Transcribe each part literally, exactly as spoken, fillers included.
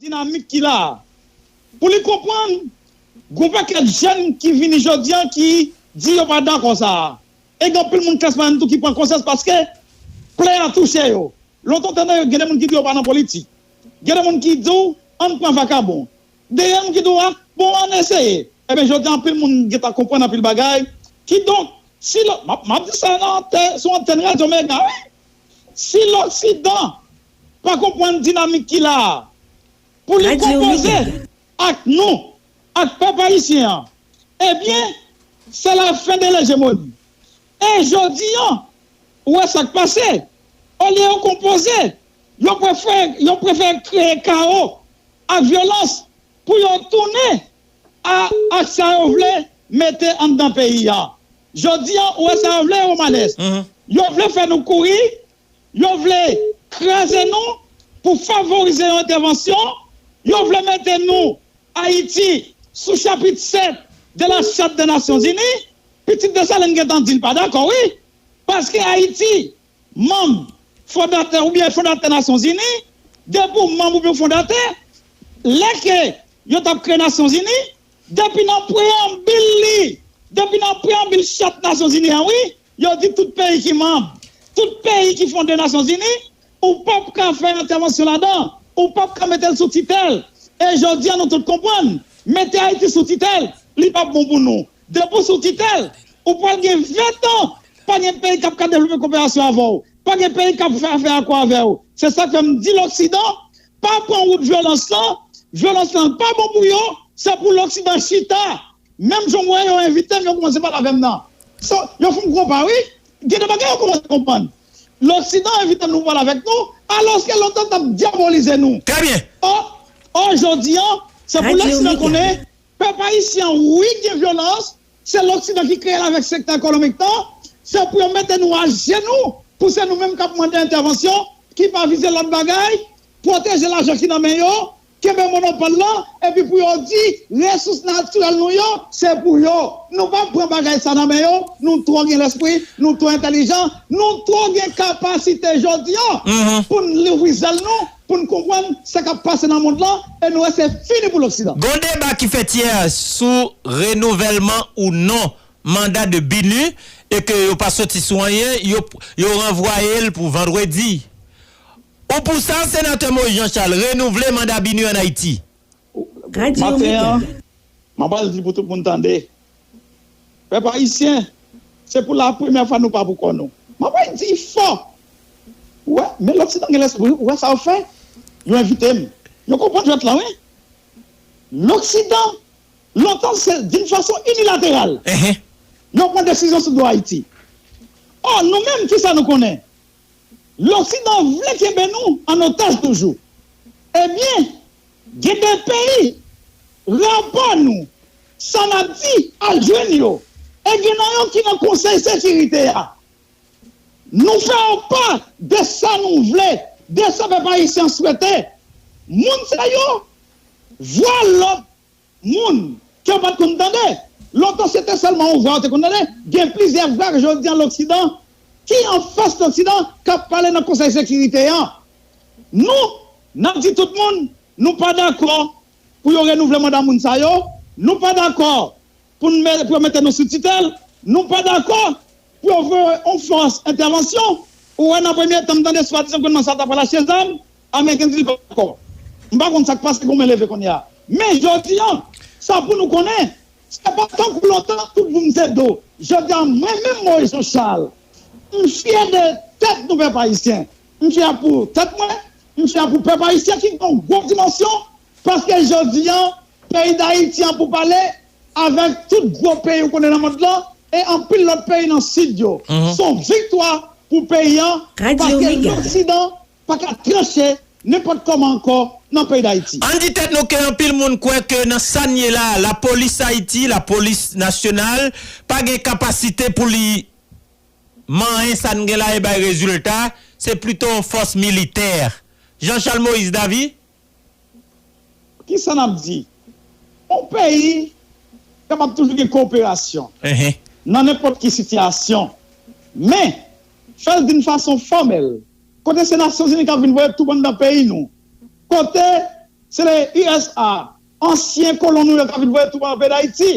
dinamik ki la a. Pou li konprann, gon pakèt jèn ki vini jodi a ki di yo pa dakò sa a. E gen anpil moun klas mwayen tou ki pran konsyans paske plè a touche yo. Lontan tande gen de moun ki di yo pa nan politik. Gen de moun ki di w, ann pran vakabon. Dèyè moun ki di w, a, bon, ann eseye. Ebyen, jodi a, anpil moun gentan konprann anpil bagay. Kidonk, si lò, m ap, m ap di sa nan antè, sou antèn Radyo Mega, wi. Si Loksidan pa konprann dinamik ki la a, pou li konpoze ak nou, ak pèp ayisyen an, ebyen, se la fen de lejemoni. E jodi a, ou wè sa k pase, olye yo konpoze, yo prefere, yo prefere kreye kawo ak vyolans pou yo tounen a, ak sa yo vle mete anndan peyi a. Jodi a, ou wè sa yo vle, Romanes. Yo vle fè nou kouri, yo vle kraze nou pou favorize yon entèvansyon, yo vle mete nou, Ayiti, sou chapit sèt de la Charte des Nations Unies. Pitit Desalin gentan di l pa dakò, wi. Paske Ayiti, manm fondatè oubyen fondatè Nasyonzini, depi w manm oubyen fondatè, lè ke yo t ap kreye Nasyonzini, depi nan preyanbil li, depi nan preyanbil chat Nasyonzini an, wi, yo di tout peyi ki manm, tout peyi ki fonde Nasyonzini, ou p ap ka fè entèvansyon ladan, ou p ap ka mete l sou titèl. E jodi a, nou tout konprann, mete Ayiti sou titèl, li p ap bon pou nou. Depi w sou titèl, ou pral gen ven tan, pa gen peyi k ap ka devlope koperasyon avè w. Pa gen peyi k ap fè afè akò avè w. Se sa k fè m di Loksidan, pa pran wout vyolans lan. Vyolans lan pa bon pou yo. Se pou Loksidan chita. Menm jan w wè yo envite m, yo kòmanse pale avè m nan. So, yo fè m gwo pa, wi. Gen de bagay yo kòmanse konprann. Loksidan envite m nou pale avèk nou, alòske lontan t ap dyabolize nou. Trè byen. Ò, ò, jodi a, se pou Loksidan konnen, pèp ayisyen an, wi, gen vyolans, se Loksidan ki kreye l avèk sektè ekonomik lan, se pou yo mete nou ajenou, pou se nou menm k ap mande entèvansyon, ki pa vize lòt bagay, pwoteje lajan ki nan men yo, kenbe monopòl lan, epi pou yo di, resous natirèl nou yo, se pou yo. Nou p ap pran bagay sa nan men yo, nou twò gen lespri, nou twò entèlijan, nou twò gen kapasite jodi a pou n louvri zèl nou, pou n konprann sa k ap pase nan mond lan, e nou wè se fini pou Loksidan. Gon deba ki fèt yè sou renouvèlman ou non manda de BINUH e ke yo pa soti sou anyen, yo, yo ranvwaye l pou vandredi. Ou pou sa, Senatè Moïse Jean Charles, renouvle manda BINUH ann Ayiti? Maten an, m ap al di pou tout moun tande. Pèp ayisyen, se pou la premyè fwa nou pa pou kò nou. M ap al di fò. Ou wè, men Loksidan gen lespri, ou wè sa yo fè? Yo envite m. Yo konprann jwèt lan, wi. Loksidan, lontan, se d'une façon unilatérale. Yo pran desizyon sou do Ayiti. Ò, nou menm, kisa nou konnen? Loksidan vle kenbe nou an otaj toujou. Ebyen, gen de peyi, rapò nou, sa n ap di, al jwenn yo. E gen nan yo ki nan Konsèy Sekirite a. Nou fè yon pa de sa nou vle, de sa pèp ayisyen an swete. Moun sa yo, vwa lòt moun ke yo pa t konn tande. Lontan, se te sèlman yon vwa yo te konn tande. Gen plizyè vwa jodi a Loksidan ki anfas Loksidan k ap pale nan Konsèy Sekirite an. Nou, n ap di tout moun, nou pa dakò pou yo renouvle manda moun sa yo. Nou pa dakò pou n me-, pou yo mete nou sou titèl. Nou pa dakò pou yo voye yon fòs entèvansyon. Ou wè, nan premye tan, m tande swadizan gouvènman sa a ta pral achte zam, Ameriken di li pa dakò. M pa konn sa k pase, gon men leve kounye a. Men jodi a, sa pou nou konnen, se pa tankou lontan, tout moun se do. Jodi a, mwen menm, Moïse Jean Charles, m fyè de tèt nou, pèp ayisyen. M fyè pou tèt mwen, m fyè pou pèp ayisyen ki gen yon gwo dimansyon, paske jodi a, peyi Dayiti an pou pale avèk tout gwo peyi ou konnen nan mond lan, e anpil lòt peyi nan sid yo. Se yon viktwa pou peyi an, paske Loksidan pa ka tranche nenpòt kòman ankò nan peyi Dayiti. Ann di tèt nou ke anpil moun kwè ke nan sa n ye la, lapolis Ayiti, lapolis nasyonal, pa gen kapasite pou li manyen sa n gen la e bay rezilta, se plito yon fòs militè. Jean Charles Moïse Davy? Kisa n ap di? Yon peyi kapab toujou gen koperasyon nan nenpòt ki sitiyasyon. Men, fè l d'une façon formelle, kote se Nasyonzini k ap vin voye tout anndan peyi nou, kote se le U S A, ansyen kolon nou yo k ap vin voye twoup an peyi Dayiti.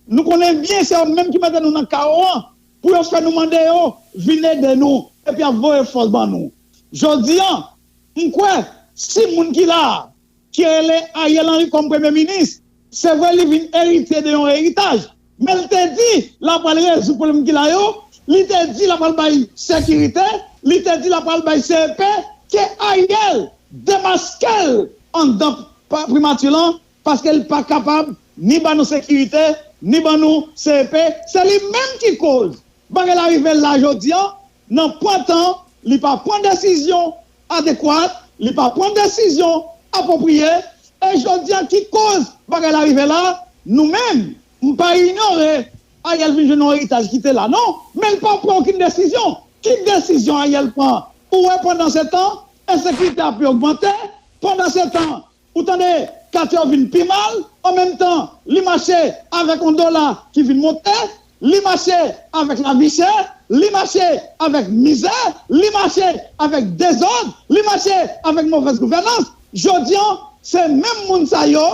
Nou konnen byen se yo menm ki mete nou nan kawo an pou yo fè nou mande yo vin ede nou epi y ap voye fòs ban nou. Jodi an, m kwè si moun ki la a, ki rele Ariel Henry kòm premye minis, se vre li vin eritye de yon eritaj, men l te di l ap pral rezoud pwoblèm ki la yo, li te di l ap pral bay sekirite, li te di l ap pral bay C E P, ke Ariel demaske l anndan pa- primati lan, paske l pa kapab ni ban nou sekirite, ni ban nou C E P. Se li menm ki koz bagay la rive la jodi an, nan pran tan, li pa pran desizyon adekwat, li pa pran desizyon apwopriye, e jodi an ki koz bagay la rive la, nou menm, m pa inyore Ariel vin jwenn yon eritaj ki te la, non, men l pa pran okenn desizyon. Ki desizyon Ariel pran? Ou wè pandan se tan, ensekirite a ap ogmante, pandan se tan, ou tande katye yo vin pi mal, an menm tan, li mache avèk yon dola ki vin monte, li mache avèk lavi chè, li mache avèk mizè, li mache avèk dezòd, li mache avèk movèz gouvènans. Jodi an, se menm moun sa yo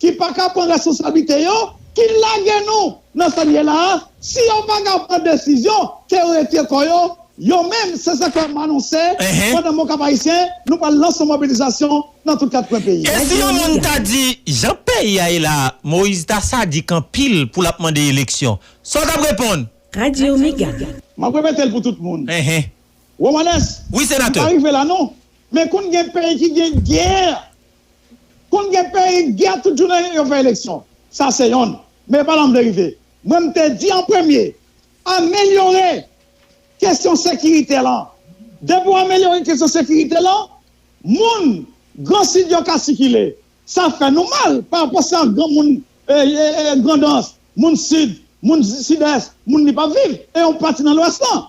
ki pa ka pran responsablite yo, ki lage nou nan sa n ye la a, si yo pa ka pran desizyon, ke yo retire kò yo, yo menm, se sa ke m anonse, pandan mwen Kap Ayisyen, nou pral lanse yon mobilizasyon nan tout kat kwen peyi a. E si yon moun ta di, jan peyi a ye la, Moyiz ta sadik anpil pou l ap mande eleksyon, sa w t ap reponn? Radyo Mega. M ap repete l pou tout moun. Romanes, wi, senatè, m pa rive la non. Men konn gen peyi ki gen gè. Konn gen peyi gè tout jounen yo fè eleksyon. Sa se yonn. Men e pa la m vle rive. Mwen m te di an premye, amelyore kesyon sekirite lan. Depi w amelyore kesyon sekirite lan, moun Gran Sid yo ka sikile. Sa fè nou mal pa rapò sa granmoun, e, e, e, Grandans, moun Sid, moun Sidès, moun li p ap viv, e yon pati nan Lwès lan.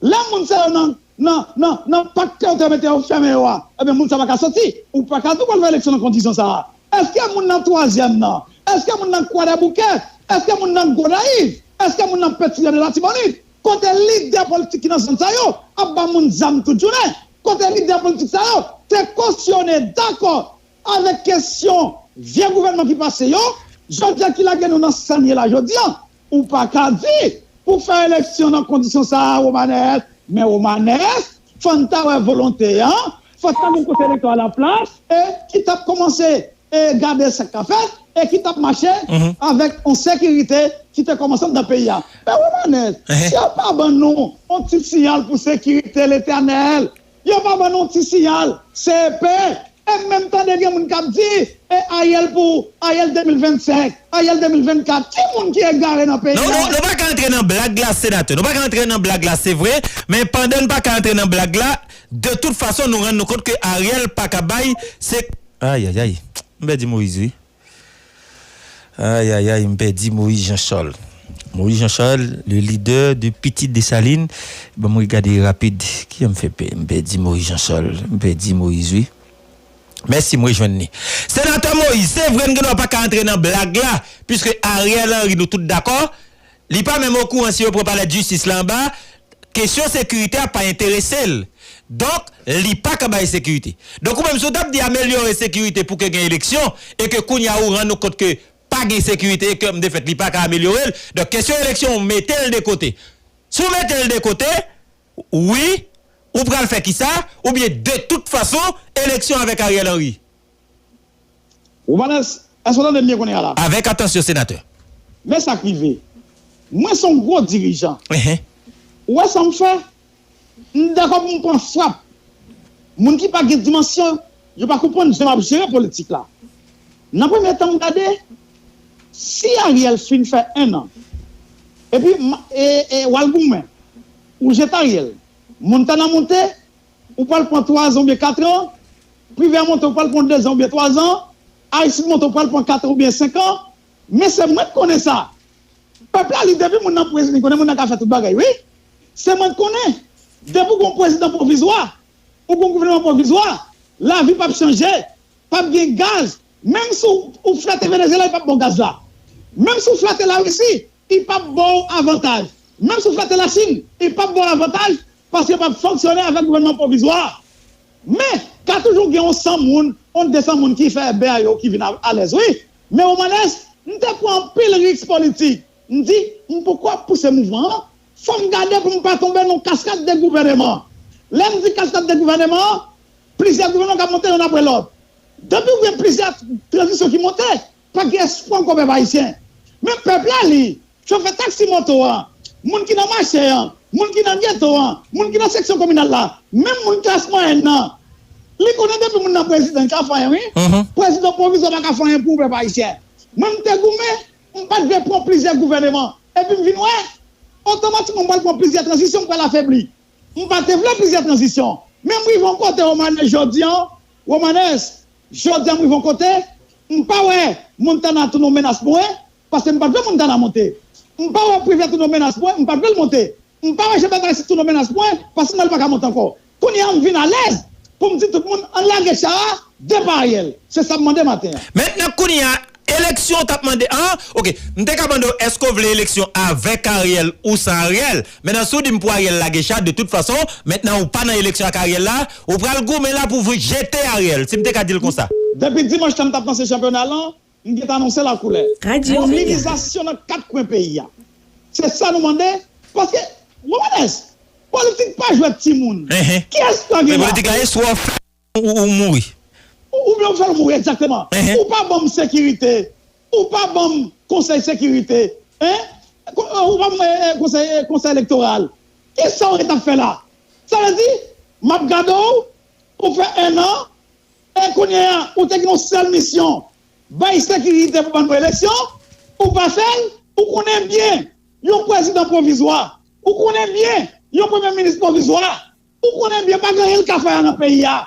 Lè moun sa yo nan, nan, nan, nan pak ke yo te mete yo fèmen yo a, ebyen moun sa pa ka soti. Ou pa ka di w pral fè eleksyon nan kondisyon sa a. Èske moun nan Twazyèm nan? Èske moun nan Kwadèboukè? Èske moun nan Gonayiv? Èske moun nan Peti Riyè de Latibonit? Kote lidè politik ki nan zòn sa yo ap ba moun zam tout jounen? Kote lidè politik sa yo te kosyone, dakò avèk kesyon vye gouvènman ki pase yo, jodi a ki lage nou nan sa n ye la jodi a? Ou pa ka di pou fè eleksyon nan kondisyon sa a, Romanès. Men Romanès, fò n ta wè volonte an, fò n ta gen konsèy elektoral an plas, e ki t ap kòmanse e gade sa k ka fèt, e ki t ap mache avèk yon sekirite ki te kòmanse anndan peyi a. Men Romanès, si yo pa ban nou yon ti siyal pou sekirite, Letènèl, yo pa ban nou yon ti siyal, C E P, e m menm tande gen moun k ap di, e Ariel pou Ariel de mil vennsenk, Ariel de mil vennkat, ki moun ki egare nan peyi a? Non, non, nou pa ka antre nan blag la, senatè. Nou pa ka antre nan blag la, se vre, men pandan n pa ka antre nan blag la, de tout fason, nou rann nou kont ke Ariel pa ka bay, se Ayayay, m pèdi Moyiz, wi. Ayayay, m pèdi Moyiz Jan Chòl. Moyiz Jan Chòl, le leader de Pitit Desalin. Ban m regade rapid. Ki jan m fè pè-, m pèdi Moyiz Jan Chòl. M pèdi Moyiz, wi. Mèsi, m rejwenn li. Senatè Moyiz, se vre n gendwa pa ka antre nan blag la, piske Ariel Henry, nou tout dakò, li pa menm okouran si yo pran palè jistis la anba, kesyon sekirite a pa enterese l. Donk, li pa ka bay sekirite. Donk, ou menm, si w t ap di amelyore sekirite pou ke gen eleksyon, e ke kounye a ou rann ou kont ke pa gen sekirite, e ke, de fèt, li pa ka amelyore l. Donk, kesyon eleksyon, ou mete l de kote. Si w mete l de kote, wi, ou pral fè kisa? Oubyen, de tout fason, eleksyon avèk Ariel Henry. Romanès, èske w tande m byen kounye a la? Avèk atansyon, senatè. Men sa k rive. Mwen se yon gwo dirijan. Ou wè sa m fè? M dakò pou m pran frap. Moun ki pa gen dimansyon, yo pa konprann jan m ap jere politik la. Nan premye tan, m gade, si Ariel fin fè en an, epi m, e, e, w al goumen, ou jete Ariel, Montana monte, ou pral pran twa zan oubyen kat an, Privè monte, ou pral pran de zan oubyen twa zan, Aristide monte, ou pral pran kat an oubyen senk an, men se mwen k konnen sa. Pèp la, li, depi moun nan prezidan, li konnen moun nan ka fè tout bagay, wi. Se mwen k konnen. Depi w gon prezidan pwovizwa, ou gon gouvènman pwovizwa, lavi p ap chanje, p ap gen gaz. Menm si w, ou flate Venezyela, li p ap ba w gaz la. Menm si w flate Larisi, li p ap ba w avantaj. Menm si w flate Lachin, li p ap ba w avantaj, paske yo p ap fonksyone avèk gouvènman pwovizwa. Men, ka toujou gen yon san moun, yon de san moun ki fè bè a yo ki vin a- alèz, wi. Men Romanes, m te pran anpil risk politik. M di, m poko ap pouse mouvman an. Fò m gade pou m pa tonbe nan yon kaskad de gouvèneman. Lè m di kaskad de gouvèneman an, plizyè gouvèneman k ap monte youn apre lòt. Depi w gen plizyè tranzisyon ki monte, pa gen espwa ankò pèp ayisyen. Men pèp la li, chofè taksi moto an, moun ki nan mache an, moun ki nan geto an, moun ki nan seksyon kominal la, menm moun klas mwayèn nan, li konnen depi moun nan prezidan, li ka fè anyen, wi. Prezidan pwovizwa pa ka fè anyen pou pèp ayisyen. Mwen, m te goumen, m pa t vle pran plizyè gouvèneman. Epi m vin wè, otomatikman m pral pran plizyè tranzisyon, m pral afebli. M pa te vle plizyè tranzisyon. Men m rive yon kote, Romanes, jodi an, Romanes, jodi an m rive yon kote, m pa wè Montana tou nan menas pou mwen, paske m pa t vle Montana monte. M pa wè Privè tou nan menas pou mwen, m pa t vle l monte. M pa wè Jean Baptiste tou nan menas pou mwen, paske m wè l pa ka monte ankò. Kounye a m vin alèz pou m di tout moun, ann lage cha a, depa Ariel. Se sa m mande maten an. Mentnan kounye a, eleksyon w t ap mande an, oke, m te ka mande w èske w vle eleksyon avèk Ariel ou san Ariel. Mentnan si w di m pou Ariel lage cha, de tout fason, mentnan ou pa nan eleksyon ak Ariel la, ou pral goumen la pou w jete Ariel, si m te ka di l konsa. Depi dimanch tan m t ap lanse chanpyona lan, m gentan anonse lakoulè. Mobilizasyon nan kat kwen peyi a. Se sa nou mande, paske, Romanes, politik pa jwèt timoun. Kiyès pa gen lavi? Politik la e swa w fè ou, ou mouri. Ou, oubyen ou fè l mouri, egzakteman. Ou pa ban m sekirite. Ou pa ban m konsèy sekirite. Hein? Ou pa ban m, eh, eh, konsèy, eh, konsèy elektoral. Kisa w ret ap fè la? Sa vle di, m ap gade w, ou fè en an, e kounye a, ou te gen yon sèl misyon, bay sekirite pou ban nou eleksyon, ou pa fè l, ou konnen byen, yon prezidan pwovizwa, ou konnen byen, yon premye minis pwovizwa, ou konnen byen, pa gen anyen l ka fè a nan peyi a.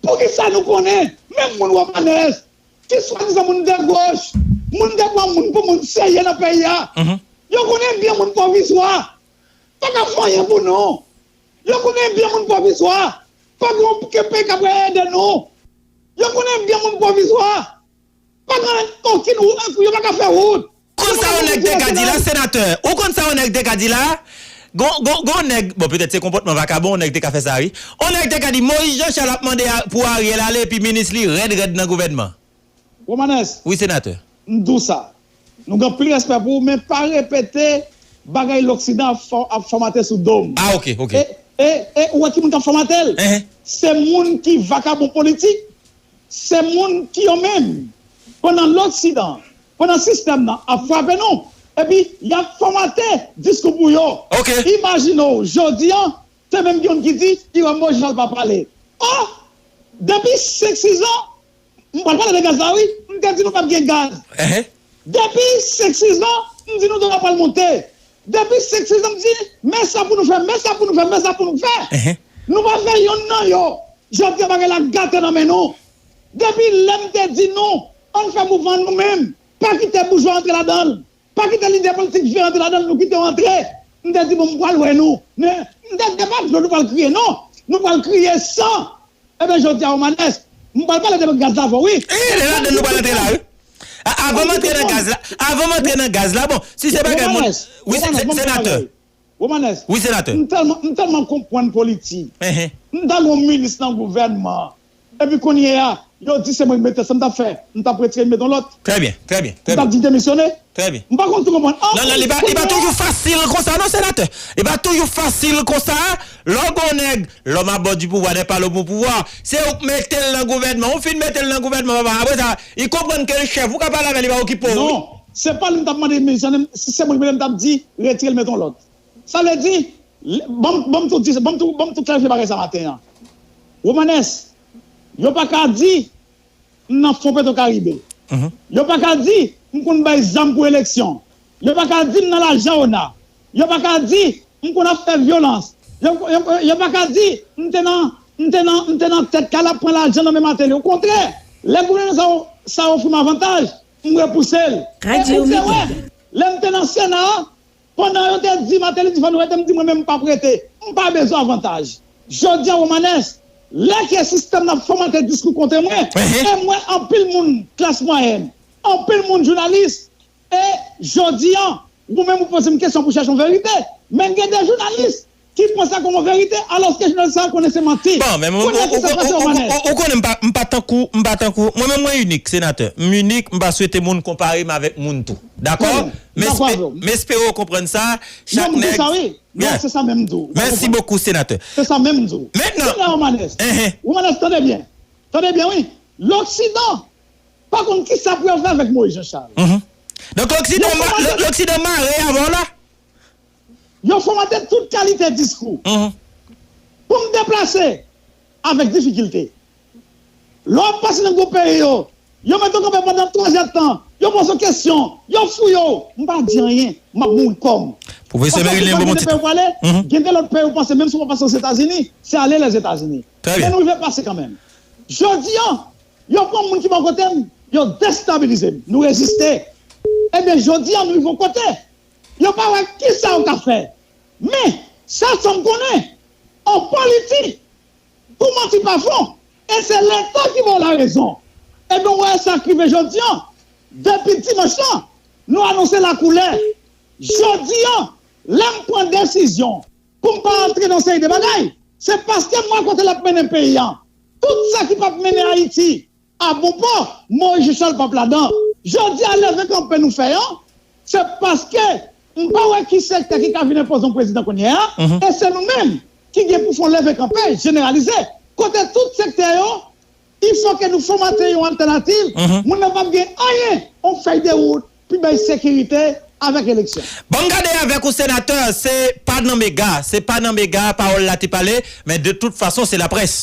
Poukisa nou konnen, menm moun Romanes, ki swadizan moun de goch, moun de bò, moun pou moun serye nan peyi a, yo konnen byen moun pwovizwa, pa ka fè anyen pou nou. Yo konnen byen moun pwovizwa, pa gen okenn peyi k ap ede nou. Yo konnen byen moun pwovizwa, pa gen okenn wout, yo pa ka fè wout. Ou konn sa yon nèg te ka di la, senatè? Ou konn sa yon nèg te ka di la? Gon, gon, gon nèg, bon, petèt se konpòtman vakabon, yon nèg te ka fè sa, wi. Yon nèg te ka di, Moyiz Jan Chal ap mande a- pou Ariel ale, epi minis li rèd rèd nan gouvènman. Romanes, wi, senatè. M di w sa. Nou gen anpil respè pou ou, men pa repete bagay Loksidan ap fò- ap fòmate sou do m. Ah, oke, oke. E, e, e ou wè ki moun k ap fòmate l? Se moun ki vakabon politik, se moun ki yo menm, pandan Loksidan, pandan sistèm nan ap frape nou, epi y ap fòmate diskou pou yo. Imajine w, jodi an, te menm gen youn ki di, Iran Mojal pa pale. Oh! Depi senk sizan, m pral pale de gaz la, wi. M te di nou p ap gen gaz. Depi senk sizan, m di nou dola pral monte. Depi senk sizan, m di, men sa pou nou fè, men sa pou nou fè, men sa pou nou fè. Nou pa fè yonn nan yo. Jodi a, bagay la gate nan men nou. Depi lè m te di nou, ann fè mouvman nou menm, pa kite boujwa antre ladan l. Pa kite lidè politik vye antre ladan l, nou kite yo antre. M te di, bon, m pral wè nou. Men, m te di, e pa dlo nou pral kriye, non. Nou pral kriye san. Ebyen, jodi a, Romanes, m pral pale de gaz la avè w, wi. E, e ladan nou pral antre la, wi. A- Avan m antre nan gaz la, avan m antre nan gaz la, bon, si se bagay moun, wi, se- se- senatè. Romanes, wi, senatè. M tèlman, m tèlman konprann politik. M ta gen yon minis nan gouvènman. Epi kounye a, yo di se mwen ki mete sa, m t ap fè, m t ap retire, m mete yon lòt. Trè byen, trè byen, trè byen. M t ap di demisyone. Trè byen. M pa konn si w konprann. Non, non, li pa, li pa toujou fasil konsa, non, senatè. Li pa toujou fasil konsa. Lè w gen yon nèg, l'homme à bord du pouvoir n'est pas l'homme au pouvoir. Se ou k mete l nan gouvènman. Ou fin mete l nan gouvènman, papa. Apre sa, li konprann ke l chèf. Ou ka pale avè l, li pa okipe w, wi. Non, se pa li m t ap mande demisyone, si se mwen ki mete l, m t ap di, retire l, mete yon lòt. Sa vle di, ban m, ban m tou di, ban m tou, ban m tou klarifye bagay sa maten an. Romanes, yo pa ka di m nan Fon Petro Karibe. Yo pa ka di m konn bay zam pou eleksyon. Yo pa ka di m nan lajan ona. Yo pa ka di m konn ap fè vyolans. Yo, yo, yo pa ka di m te nan, m te nan, m te nan tèt kay la pran lajan nan men Martelly. Okontrè, lè gouvènman sa yo, sa yo ofri m avantaj, m repouse l. E ou te wè, lè m te nan Sena a, pandan yo te di Martelly di fò nou rete, m di mwen menm m p ap rete. M pa bezwen avantaj. Jodi a, Romanes, lè ke sistèm nan ap fòmate diskou kont mwen, e m wè anpil moun klas mwayèn, anpil moun jounalis, e jodi a, ou menm ou poze m kesyon pou chèche yon verite, men gen de jounalis ki pran sa kòm yon verite, alòske jounal sa konnen se manti. Bon, men mwen, kounye a, kisa k pase, Romanes? Ou konnen m pa, m pa tankou, m pa tankou, mwen menm mwen inik, senatè. M inik, m pa swete moun konpare m avèk moun tou. Dakò? M espere w konprann sa. Chak nèg. Non, se sa menm m di w. Mèsi bokou, senatè. Se sa menm m di w. Kounye a, Romanes. Romanes, tande byen. Tande byen, wi. Loksidan pa konn kisa pou yo fè avèk Moïse Jean Charles. Donk, Loksidan mare avè w la? Yo fòmate tout kalite diskou pou m deplase avèk difikilte. Lè w ap pase nan gwoup peyi yo, yo mete w kanpe pandan twazè tan, yo poze w kesyon, yo fouye w, m pa di anyen, m ap mouri kò m. Pwofesè Merilien, bon ti tan. Gen de lòt peyi ou panse, menm si w pa pase Ozetazini, se ale Lèzetazini. Men nou rive pase kanmenm. Jodi a, yo pran moun ki bò kote m, yo destabilize m. Nou reziste. Ebyen, jodi a, nou rive yon kote. Yo pa wè kisa yo ka fè. Men, sèl sa m konnen, an politik, pou manti pa fon, e se Leta ki ba w larezon. Ebyen, w wè sa k rive jodi a, depi dimanch lan, nou anonse lakoulè. Jodi a, lè m pran desizyon pou m pa antre nan seri de bagay, se paske m wè kote l ap mennen peyi a. Tout sa ki p ap mennen Ayiti a bon pò, Moïse Jean Charles p ap ladan. Jodi a, leve kanpe nou fè an, se paske m pa wè ki sektè ki ka vin enpoze yon prezidan kounye a, e se nou menm ki gen pou fè yon leve kanpe jeneralize, kote tout sektè yo, il faut que nou fòmate yon altènativ, moun nan p ap gen anyen, yon fèy de wout, pi bay sekirite avèk eleksyon. Ban m gade avèk ou, senatè, se pa nan mega, se pa nan mega pawòl la te pale, men de tout fason, se laprès.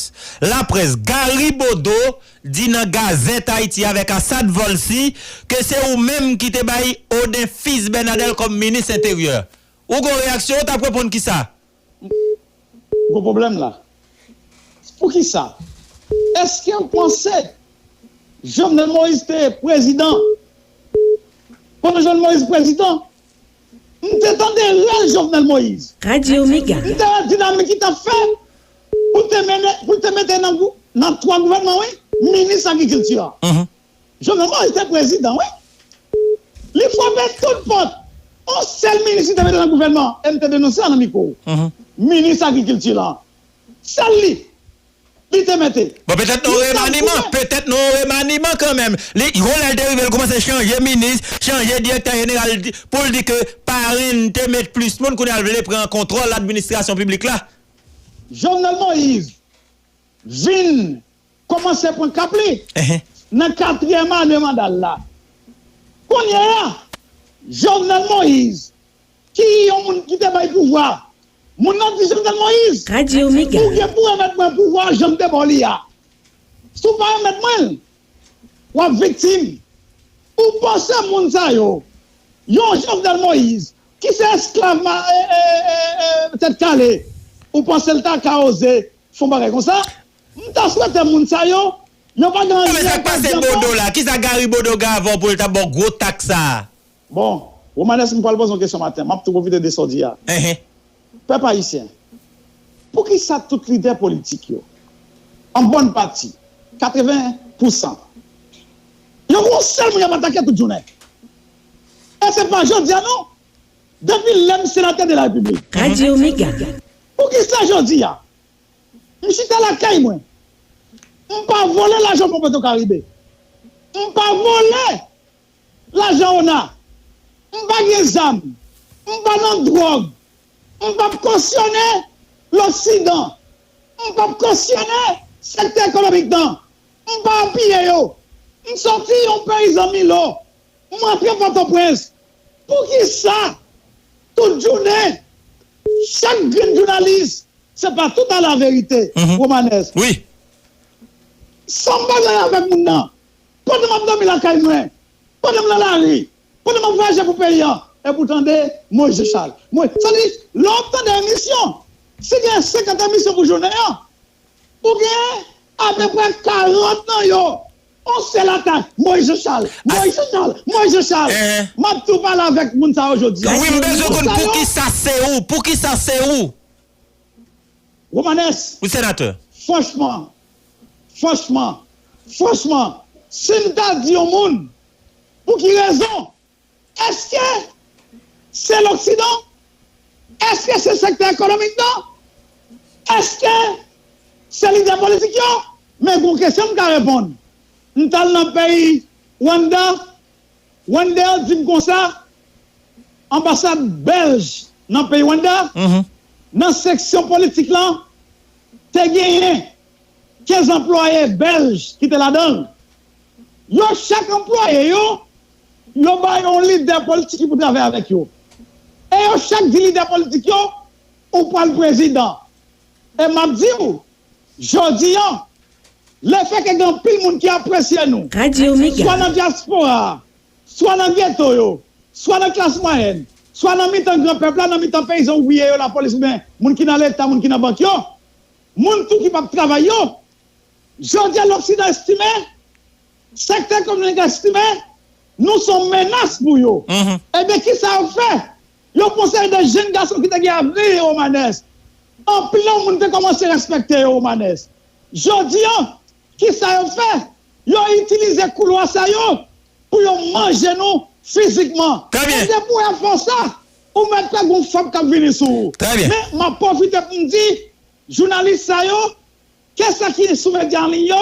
Laprès, Gary Bodeau di nan Gazèt Ayiti avèk Assad Volcy ke se ou menm ki te bay Oden Fils Bernadel kòm minis enteryè. Ou gon reyaksyon, ou t ap reponn kisa? Gwo pwoblèm la. Poukisa? Èske w panse Jovenel Moïse te prezidan? Pandan Jovenel Moïse prezidan, m te tande rèl Jovenel Moïse. Radyo Mega. M te wè dinamik li t ap fè pou l te mennen, pou l te mete nan, nan twa gouvènman, wi, minis agrikilti a. Jovenel Moïse te prezidan, wi. Li frape tout pòt. On sèl minis li te mete nan gouvènman, e m te denonse a nan mikwo. Minis agrikilti la. Sèl li. Li te mete. Bon, petèt nan yon remaniman, petèt nan yon remaniman kanmenm. Li, yon lè l te rive, l kòmanse chanje minis, chanje direktè jeneral, pou l di ke parenn te met plis moun, kounye a l vle pran kontwòl administrasyon piblik la. Jovenel Moïse vin kòmanse pran kap li nan katriyèm ane manda l la. Kounye a, Jovenel Moïse, ki yon moun ki te bay pouvwa, moun nan di Jovenel Moïse, ou gen pou remèt mwen pouvwa jan m te ba w li a. Si w pa remèt mwen l, w ap viktim. Ou panse moun sa yo, yon Jovenel Moïse ki se esklav tèt kale, ou panse l ta ka oze fè yon bagay konsa? M ta swete moun sa yo, yo pa gen anyen yo pral janm fè. Kisa Gary Bodeau gen avè w pou l ta ba w gwo tak sa a? Bon, Romanes, m pral poze yon kesyon maten, m ap tou pwofite de sa w di a. Pèp ayisyen, poukisa tout lidè politik yo, an bòn pati, katreven pousan, yo gen yon sèl moun y ap atake tout jounen? E se pa jodi a non, depi lè m senatè de la repiblik. Radyo Mega. Poukisa jodi a, m chita lakay mwen, m pa vòlè lajan Fon Petro Karibe, m pa vòlè lajan ona, m pa gen zam, m pa nan dwòg, m p ap kosyone loksidan, m p ap kosyone sektè ekonomik nan, m pa apiye yo, m sòti yon peyizan Milo, m rantre Pòtoprens. Poukisa tout jounen, chak grenn jounalis, se pa tout a la verite, Romanes. Wi. Sa m pa gen avèk moun nan. Pandan m ap dòmi lakay mwen, pandan m nan lari, pandan m ap vwayaje pou peyi a, epi w tande Moïse Jean Charles. Mwen, sa di, lè w ap tande emisyon, si gen senkant emisyon pou jounen an, ou gen apeprè karant nan yo, on sèl atak, Moïse Jean Charles, Moïse Jean Charles, Moïse Jean Charles. M ap tou pale avèk moun sa yo jodi a. Wi, m bezwen konn poukisa se ou, poukisa se ou. Romanes. Wi, senatè. Franchman, franchman, franchman, si m ta di yon moun, pou ki rezon? Èske se loksidan? Èske se sektè ekonomik nan? Èske se lidè politik yo? Men gon kesyon m ka reponn. M t al nan peyi Rwanda, Wendell di m konsa, anbasad bèlj nan peyi Rwanda, nan seksyon politik lan, te genyen kenz anplwaye bèlj ki te ladan l. Yo chak anplwaye yo, yo ba yo yon lidè politik ki pou travay avèk yo. E yo chak di lidè politik yo, ou pral prezidan. E m ap di w, jodi an, lefètke gen anpil moun ki apresye nou, swa nan dyaspora a, swa nan geto yo, swa nan klas mwayèn, swa nan mitan gran pèp la, nan mitan peyizan oubriye yo, lapolis oubyen moun ki nan leta, moun ki nan bank yo, moun tou ki p ap travay yo, jodi a Loksidan estime, sektè ekonomik estime, nou se yon menas pou yo. Ebyen, kisa yo fè? Yo pran seri de jenn gason ki te gen avni, Romanes. Anpil nan moun te kòmanse respekte yo, Romanes. Jodi an, kisa yo fè? Yo itilize koulwa sa yo pou yo manje nou fizikman. E depi w fè sa, ou mèt pè gon fòk k ap vini sou ou. Men, m ap pwofite pou m di, jounalis sa yo, ke sa ki sou medya an liy yo,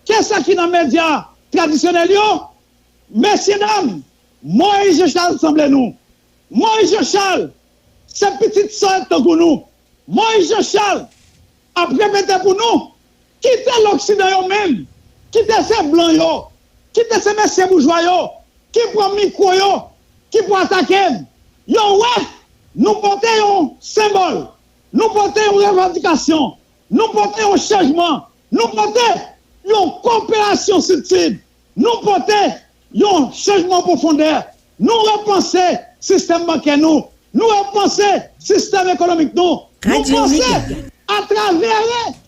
ke sa ki nan medya tradisyonèl yo, mesyedam, Moyiz Jan Chal sanble nou. Moyiz Jan Chal se pitit sòt tankou nou. Moyiz Jan Chal ap repete pou nou, kite Loksidan yo menm, kite se blan yo, kite se mesye boujwa yo, ki pran mikwo yo, ki pou atake n. Yo wè, nou pote yon senbòl, nou pote yon revandikasyon, nou pote yon chanjman, nou pote yon koperasyon Sid-Sid, nou pote yon chanjman pwofondè, nou repanse sistèm bankè nou, nou repanse sistèm ekonomik nou, nou panse atravè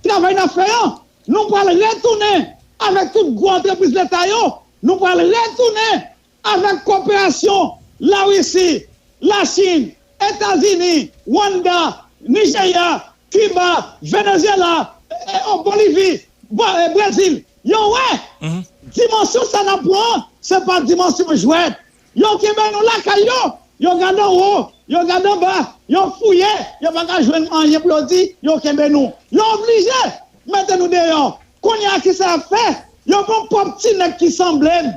travay n ap fè an, nou pral retounen avèk tout gwo antrepriz leta yo, nou pral retounen avèk koperasyon Larisi, Lachin, Etazini, Rwanda, Nijerya, Kiba, Venezyela, e, e, o, Bolivi, Bo-, e, Brezil. Yo wè, dimansyon sa n ap pran, se pa dimansyon jwèt. Yo kenbe nou lakay yo, yo gade anwo, yo gade anba, yo fouye, yo pa ka jwenn anyen pou yo di, yo kenbe nou. Yo oblije mete nou deyò. Kounye a, kisa y ap fè? Yo pran pwòp ti nèg ki sanble n.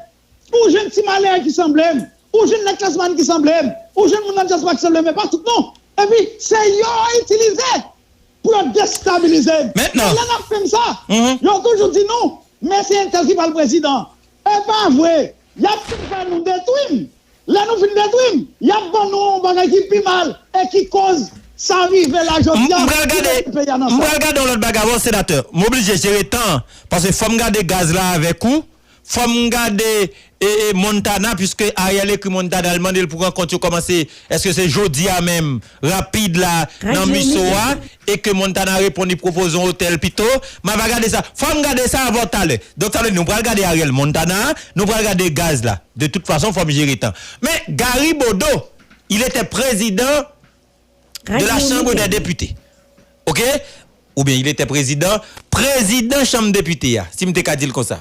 Ou jwenn ti malere ki sanble m. Ou jwenn nèg klas mwayèn ki sanble m. Ou jwenn moun nan dyaspora ki sanble m. E pa tout non. Epi, se yo yo itilize pou yo destabilize m. E lè n ap fè m sa, yo toujou di nou, men se entèl ki pral prezidan. E pa vre. Y ap fin fè nou detwi m. Lè nou fin detwi m, y ap ban nou yon bagay ki pi mal e ki koz sa rive la jodi a, ki mete peyi a nan sa. M pral gade yon lòt bagay avè w, senatè. M oblije jere tan an, paske fò m gade gaz la avèk ou. Fò m gade, e, e, Montana, piske Ariel ekri Montana, l mande l pou rankont yo kòmanse, èske se jodi a menm, rapid la, nan MISO a, e ke Montana reponn li pwopoze yon otèl pito. M ava gade sa. Fò m gade sa avan talè. Donk, sa vle di, nou pral gade Ariel Montana, nou pral gade gaz la. De tout fason, fò m jere tan. Men, Gary Bodeau, il était président de la Chambre des députés. OK? Oubyen il était président, prezidan chanm depite a, si m te ka di l konsa.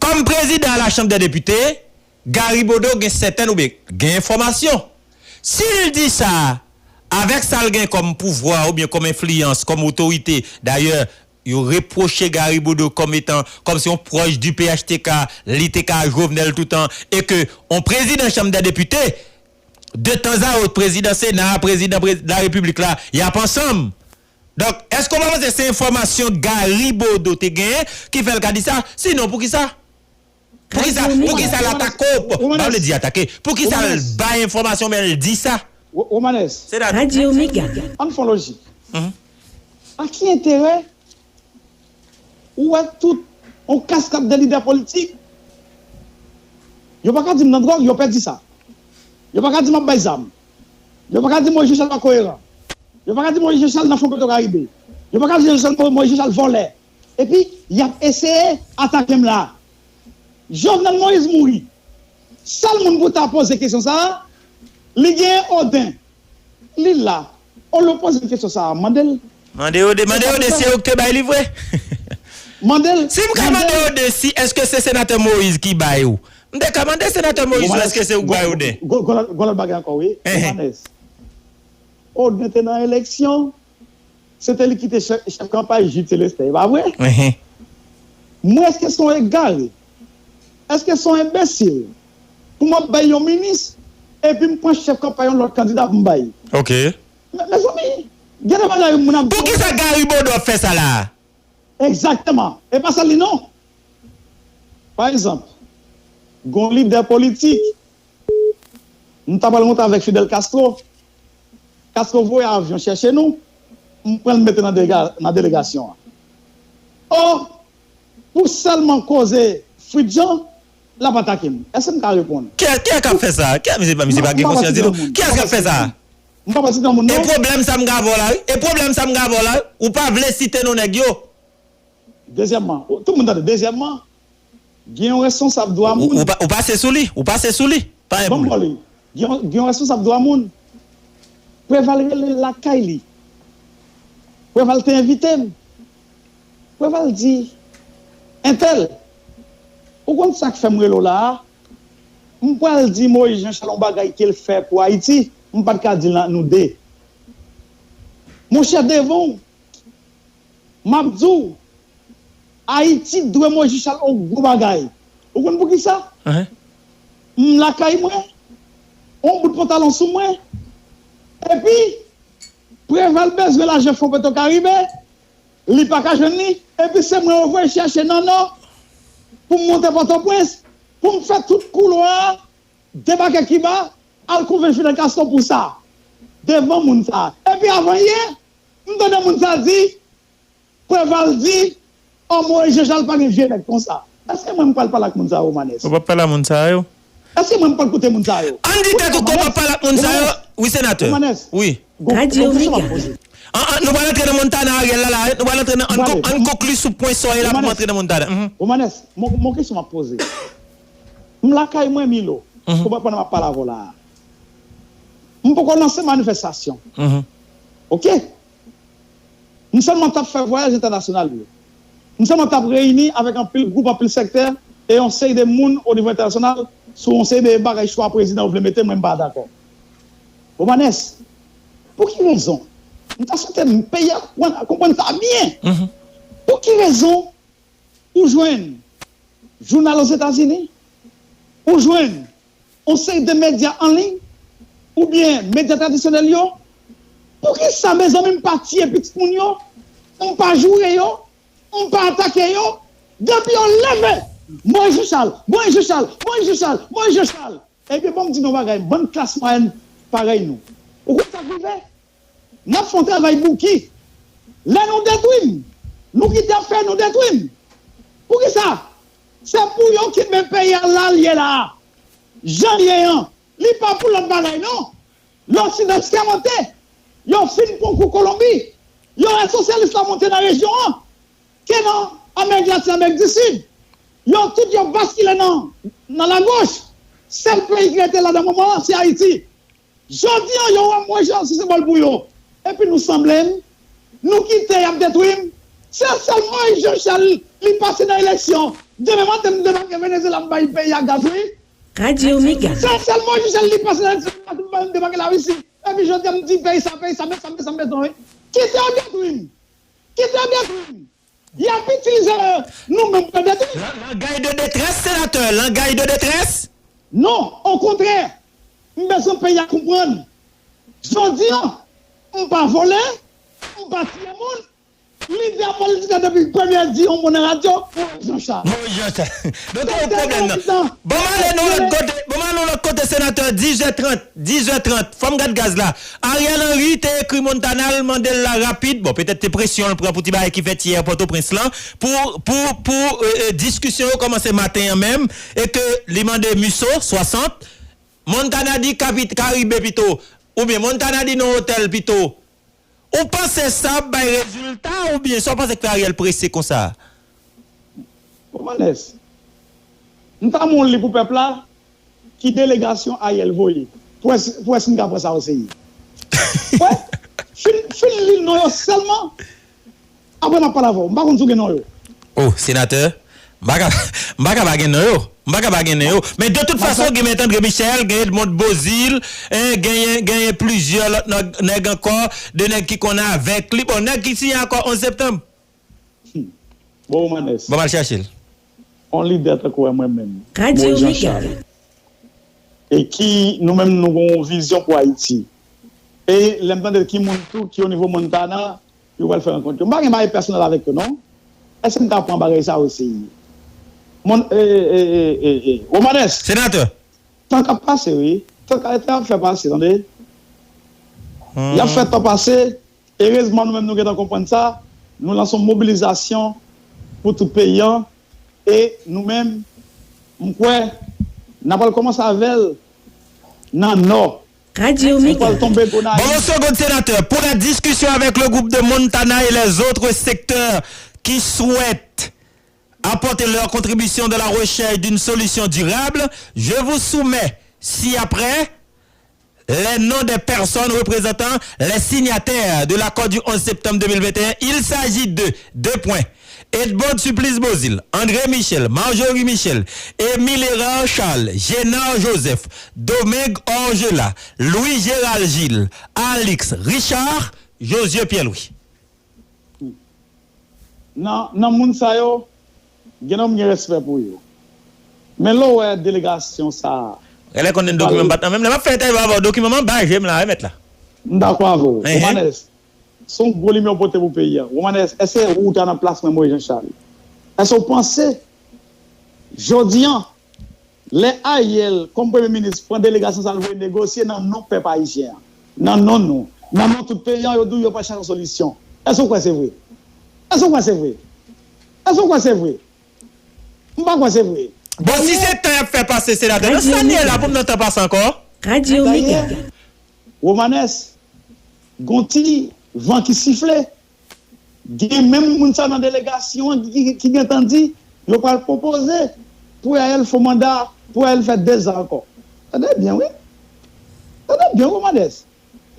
Kòm prezidan a la Chambre des députés, Gary Bodeau gen sèten oubyen gen enfòmasyon. Si l di sa, avèk sa l gen kòm pouvwa oubyen kòm enfliyans, kòm otorite, dayè, yo repwoche Gary Bodeau kòm etan, kòm se yon pwòch di P H T K, li te ka Jovenel toutan, e ke yon prezidan Chanm dè Depite, de tan a wot, prezidan Sena, prezidan pre-, Larepiblik la, y ap ansanm. Donk, èske w pa panse se enfòmasyon Gary Bodeau te genyen ki fè l ka di sa? Sinon, poukisa? Poukisa, poukisa l atake w? M pa vle di atake. Poukisa l bay enfòmasyon, men l di sa? Romanes. Senatè. Radyo Mega. Ann fè yon lojik. A ki enterè ou wè tout yon kaskad de lidè politik, yo pa ka di m nan dwòg, yo pèdi sa. Yo pa ka di m ap bay zam. Yo pa ka di Moïse Jean Charles pa koyeran. Yo pa ka di Moïse Jean Charles nan Fon Petro Caribe. Yo pa ka di Jean Charles, Moïse Jean Charles vòlè. Epi, y ap eseye atake m la. Jovenel Moïse mouri. Sèl moun pou ta poze kesyon sa a, li gen Oden. Li la. Olye w poze l kesyon sa a, mande l. Mande Oden, mande Oden si se ou ki te bay li vre. Mande l. Si m ka mande Oden si èske se senatè Moïse ki bay ou, m te ka mande senatè Moïse èske se ou ki bay Oden. Gon lòt bagay ankò, wi. Enhen. Romanes. Odin te nan eleksyon, se te li ki te chèf, chèf kanpay Jude Célestin, e pa vre? Mwen, èske se yon egare? Èske se yon enbesil pou m ap bay yon minis, epi m pran chèf kanpay yon lòt kandida pou m bay? Ok. Mezanmi, gen de bagay moun ap di. Poukisa Gary Bodeau ap fè sa la? Egzakteman. E pa sèl li non. Pa egzanp, gon lidè politik, m ta pral rankontre avèk Fidel Castro. Castro voye avyon chèche nou, m pran l mete nan dega, nan delegasyon an. O, pou sèlman koze Fritz Jean, l ap atake m. Èske m ka reponn? Kiyès, kiyès k ap fè sa? Kiyès, misye pa, misye pa gen konsyans ditou. Kiyès k ap fè sa? M pa pral site non moun non. E pwoblèm sa m gen avè w la wi. E pwoblèm sa m gen avè w la wi. Ou pa vle site non nèg yo. Dezyèmman, tout moun tande, dezyèmman, gen yon responsab dwa moun. Ou, ou pase sou li, ou pase sou li. Pa gen pwoblèm. Gen yon, gen yon responsab dwa moun. Preval rele lakay li. Preval te envite m. Preval di, entèl, ou konn sa k fè m rele w la a? M pral di Moïse Jean Charles yon bagay ke l fè pou Ayiti, m pa t ka di l nan nou de. Monchè, devan w, m ap di w, Ayiti dwe Moïse Jean Charles yon gwo bagay. Ou konn poukisa? M lakay mwen, yon bout pantalon sou mwen, epi Preval bezwen lajan Fon Petro Karibe, li pa ka jwenn li, epi se mwen yo voye chèche nan Nò pou m monte Pòtoprens, pou m fè tout koulwa a, debake Kiba, al konvenk Fidel Castro pou sa, devan moun sa a. Epi avan yè, m tande moun sa a di, Preval di, o Moïse Jean Charles pa gen vye nèg konsa. Èske mwen m pral pale ak moun sa yo, Romanes? Ou p ap pale ak moun sa yo? Èske mwen m pral koute moun sa yo? Ann di tèt ou ke w p ap pale ak moun sa yo. Wi, senatè. Romanes. Wi. Gon, gon kesyon m ap poze. An, an, nou pral antre nan Montana Ariel la, la, wi. Nou pral antre nan, ann, ann konkli sou pwen sa w ye la pou m antre nan Montana. Romanes, mon, mon kesyon m ap poze. M lakay mwen, Milo. Konprann pandan m ap pale avè w la a. M poko lanse manifestasyon. Ok? M sèlman t ap fè vwayaj entènasyonal yo. M sèlman t ap reyini avèk anpil gwoup, anpil sektè, e yon seri de moun o nivo entènasyonal sou yon seri de bagay, chwa prezidan yo vle mete, mwen m pa dakò. Romanes, pou ki rezon? M ta swete peyi a konprann, konprann sa byen. Pou ki rezon ou jwenn jounal Ozetazini, ou jwenn yon seri de medya an liy, oubyen medya tradisyonèl yo, poukisa, mezanmi, m pa tiye pitit moun yo, m pa joure yo, m pa atake yo, depi yo leve, Moïse Jean Charles, Moïse Jean Charles, Moïse Jean Charles, Moïse Jean Charles. Ebyen, ban m di nou yon bagay, bann klas mwayèn parèy nou. Ou konn sa k rive? N ap fè yon travay bouki. Lè nou detwi m, nou kite ap fè nou detwi m. Poukisa? Se pou yo kenbe peyi a la l ye la a. Jan l ye an, li pa pou lòt bagay non. Loksidan èskèmante. Yo fin pran kou Kolonbi. Yo wè sosyalis la monte nan rejyon an. Ke nan Amerik Latin, Amerik di Sid. Yo tout yo baskile nan, nan lagoch. Sèl peyi ki rete la nan moman an, se Ayiti. Jodi an, yo wè Moïse Jean sou senbòl pou yo. Epi nou sanble m, nou kite y ap detwi m. Se sèl Moïse Jean Charles li pase nan eleksyon. Demen maten m debake Venezuela m bay peyi a gaz wi. Radio Mega. Se sèl Moïse Jean Charles li pase nan eleksyon m debake Larisi. Epi jodi an m di peyi sa, peyi sa, men sa, men sa, men sa, wi. Kite yo detwi m. Kite yo detwi m. Y ap itilize nou menm pou yo detwi. Langaj de detrès, senatè, langaj de detrès. Non, okontrè, m bezwen peyi a konprann. Jodi an, m pa vole, m pa tiye moun. Lidè politik la depi premye di yon mo nan radyo, Moïse Jean Charles. Moïse Jean Charles. Donk, gen yon pwoblèm nan. Bon, m ale nan lòt kote, bon, m ale nan lòt kote, senatè, dis è trant, dis è trant. Fò m gad gaz la. Ariel Henry te ekri Montana, l mande l la rapid. Bon, petèt te presyon l pran pou ti bagay ki fèt yè Pòtoprens lan. Pou, pou, pou, e, e, diskisyon yo kòmanse maten an menm. E ke li mande Musso, swasant. Montana di Kapi-, Karibe pito. Oubyen Montana di non otèl pito. Ou panse sa ap bay rezilta oubyen sa w panse k fè Ariel prese konsa? Romanes, m ta mwen li pou pèp la, ki delegasyon Ariel voye? Pou wè si, pou wè si m ka pran sa oseye. Wè, fin, fin li non yo sèlman, apre m ap pale avè w. M pa konn si w gen non yo. Oh, senatè, M pa ka, m pa ka pa gen non yo. M pa ka pa gen non yo. Men de tout fason, gen Mèt André Michel, gen Edmonde Beauzile, eh, genyen, genyen plizyè lòt nèg, nèg ankò, de nèg ki konn avèk li. Bon, nèg ki siyen akò onz septanm. Bon, Romanes. Bon, m al chache l. On lidè tankou wè mwen menm. Radyo Mega. E ki nou menm nou gen yon vizyon pou Ayiti. E lè m tande ki moun tou ki o nivo Montana, yo pral fè rankont yo. M pa gen bagay pèsonèl avèk yo non. Èske m ka pran bagay sa yo serye? Mon, e, e, e, e, e, Romanes. Senatè. Tan k ap pase wi. Tan k ap fè pase, tande. Y ap fè tan pase. Erezman, nou menm nou gentan konprann sa. Nou lanse yon mobilizasyon pou tout peyi an. E nou menm, m kwè, n a pral kòmanse avè l nan Nò. Radio Mega. Bon, une seconde, sénateur. Pour la discussion avec le groupe de Montana et les autres secteurs qui souhaitent apporter leur contribution dans la recherche d'une solution durable, je vous soumets ci-après les noms des personnes représentant les signataires de l'accord du onze septembre deux mille vingt et un. Il s'agit de, deux points, Edmonde Supplice Beauzile, André Michel, Marjorie Michel, Émile Hérard Charles, Génard Joseph, Domingue Orgella, Louis Gérald Gilles, Alix Richard, Josué Pierre Louis. Nan, nan moun sa yo, gen nan m gen respè pou yo. Men lè w wè delegasyon sa a. Genlè konnen dokiman m pa t nan men m. Lè m ap fè entèvyou avè w, dokiman m anba je m la wi, mèt la. M dakò avè w. Romanes, se yon gwo limyè w pote pou peyi a. Romanes, èske ou ta nan plas mwen, Moyiz Jan Chal? Èske w panse, jodi a, lè Ariel, kòm premye minis, pran delegasyon sa a, l voye negosye nan non pèp ayisyen an, nan non nou, nan non tout peyi a, yo di w yo pral chache yon solisyon. Èske w kwè se vre? Èske w kwè se vre? Èske w kwè se vre? M pa kwè se vre. Bon, si se tan y ap fè pase, senatè, nan sa n ye la pou m nan tan pase ankò? Radyo Mega. Romanes, gon ti van ki sifle. Gen menm moun sa nan delegasyon an ki, ki, ki gentan di yo pral pwopoze pou Ariel fè yon manda, pou Ariel fè dezan ankò. Tande byen wi. Tande byen Romanes.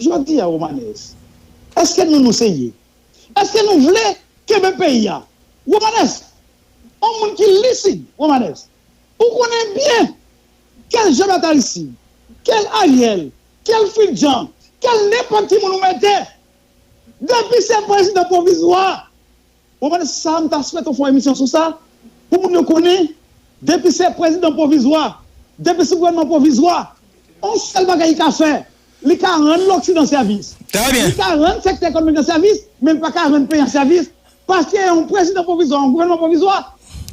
Jodi a Romanes, èske nou nou serye? Èske nou vle kenbe peyi a? Romanes, yon moun ki lisid, Romanes, ou konnen byen kèl Jean Berthe Aristide, kèl Ariel, kèl Fulgence, kèl nenpòt ki moun ou mete, depi se prezidan pwovizwa. Ou konprann sa, m ta swete w fè yon emisyon sou sa, pou moun yo konnen, depi se prezidan pwovizwa, depi se gouvènman pwovizwa, yon sèl bagay li ka fè, li ka rann loksidan sèvis. Li ka rann sektè ekonomik lan sèvis, men li pa ka rann peyi an sèvis, paske yon prezidan pwovizwa, yon gouvènman pwovizwa,